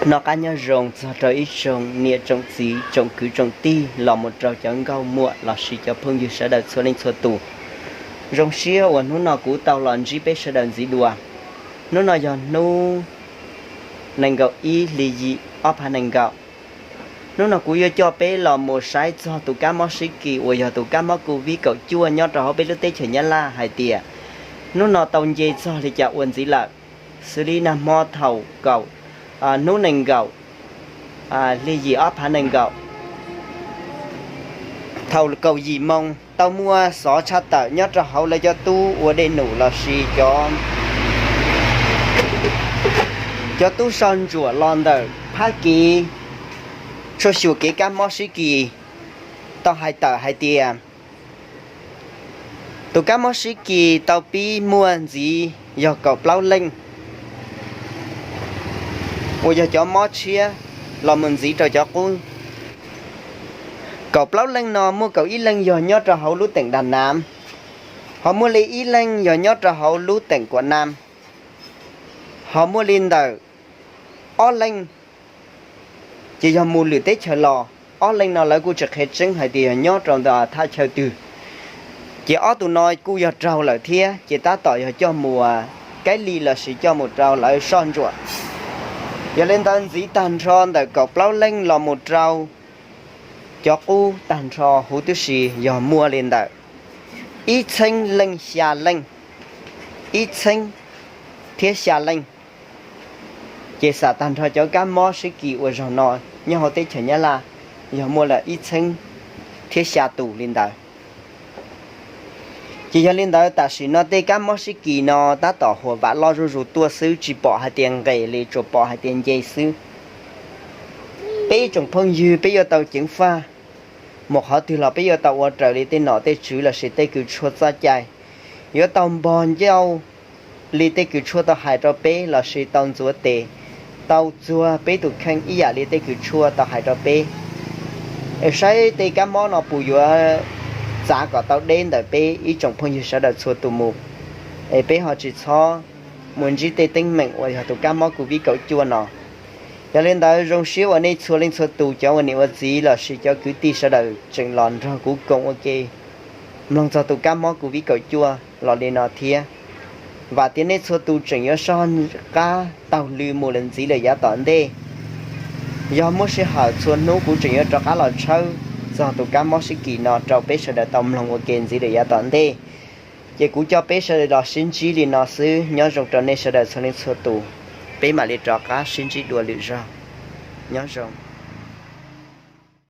Noj qab nyob zoo txog rau ib tsoom niam tsoom txiv tsoom kwv tsoom tij los mus rau cov nkauj muam lossis cov phooj ywg sawv daws txhua leej txhua tus. Zoo siab uas hnub no kuv tau los ntsib peb sawv daws ntxiv dua. Hnub no yog hnub nees nkaum ib hli yim ob phav nees nkaum. Hnub no kuv yuav coj peb los mus saib txog tus kab mob sib kis uas yog tus kab mob Covid kaum cuaj nyob rau hauv peb lub teb chaws Nyab Laj hais tias hnub no tau nce txog li cas ua ntxiv lawm. Xws li nag hmo thaum kaum, hnub nees nkaum, hli yim ob phav nees nkaum, thaum kaum yim moo tau muaj xov tshaj tawm nyob rau hauv lawv cov tub ua dej num lossis cov tub soj ntsuam los ntawm Fab Kis tshuaj xyuas kev kab mob sib kis tau hais tawm hais tias tus kab mob sib kis tau pib muaj ntxiv yog kaum plaub leej uas yog cov mob tshiab los mus ntxiv rau cov qub. Kaum plaub leej no muaj kaum ib leej yog nyob rau hauv lub teem Da Nav, ho muaj li ib leej yog nyob rau hauv lub teem Kuam Nav, ho muaj li ntawm ob leej ces yog mus lwm teb chaws los. Ob leej no lawv kuj tsis qhia tseeb hais tias yog nyob rau ntawm thaj chaw twg, ces ob tug no kuj yog raug lawm thiab ces tab tom yog coj mus kaib li lossis coj mus rau lawv soj ntsuam. Yog li ntawd ntxiv tag nrho ntawm kaum plaub leej los mus rau cov qub tag nrho huv tib si yog muaj li ntawm ib txheeb leej xya leej, ib txheeb thiab xya leej. Ces xam tag nrho cov kab mob sib kis uas zaum no nyob hauv teb chaws Nyab Laj yog muaj lawm ib txheeb thiab xya tus li ntawd. Ces yog li ntawd tam sim no tej kab mob sib kis no tab tom huam vam loj zuj zus tuaj xwb, tsis pom hais tias nqes li, tsuas pom hais tias nce xwb. Peb ib tsoom phooj ywg peb yuav tau ceev faj, mus qhov twg los peb yuav tau ua raws li tej nom tej tswv lossis tej kws tshuaj txoj cai, yuav tau npog ncauj li tej kws tshuaj tau hais rau peb lossis tau ntxuav tes, tau txuag peb tus kheej ib yam li tej kws tshuaj tau hais rau peb. Es saib tej kab mob no puas yuav txav kom tau deb ntawm peb ib tsoom phooj ywg sawv daws txhua tus mus, es peb ho tsis txhob mus ntsib tej teeb meem uas yog tus kab mob Covid kaum cuaj no. Yog li ntawd zoo siab uas nej txhua leej txhua tus cov ua niam ua txiv lossis cov kwv tij sawv daws tseem los nrog kuv koom ua ke mloog txog tus kab mob Covid kaum cuaj los li no thiab. Vam tias nej txhua tus tseem yuav soj qab taug lw mus lawm ntxiv lawm yav tom ntej. Yog muaj sij hawm txhua hnub kuv tseem yuav rov qab los tshawb txog tus kab mob sib kis no rau peb sawv daws tau mloog ua ke ntxiv lawm yav tom ntej. Ces kuv coj peb sawv daws los sib ntsib li no xwb, nyob zoo rau nej sawv daws txhua leej txhua tus. Peb mam li rov qab sib ntsib dua lwm zaug. Nyob zoo.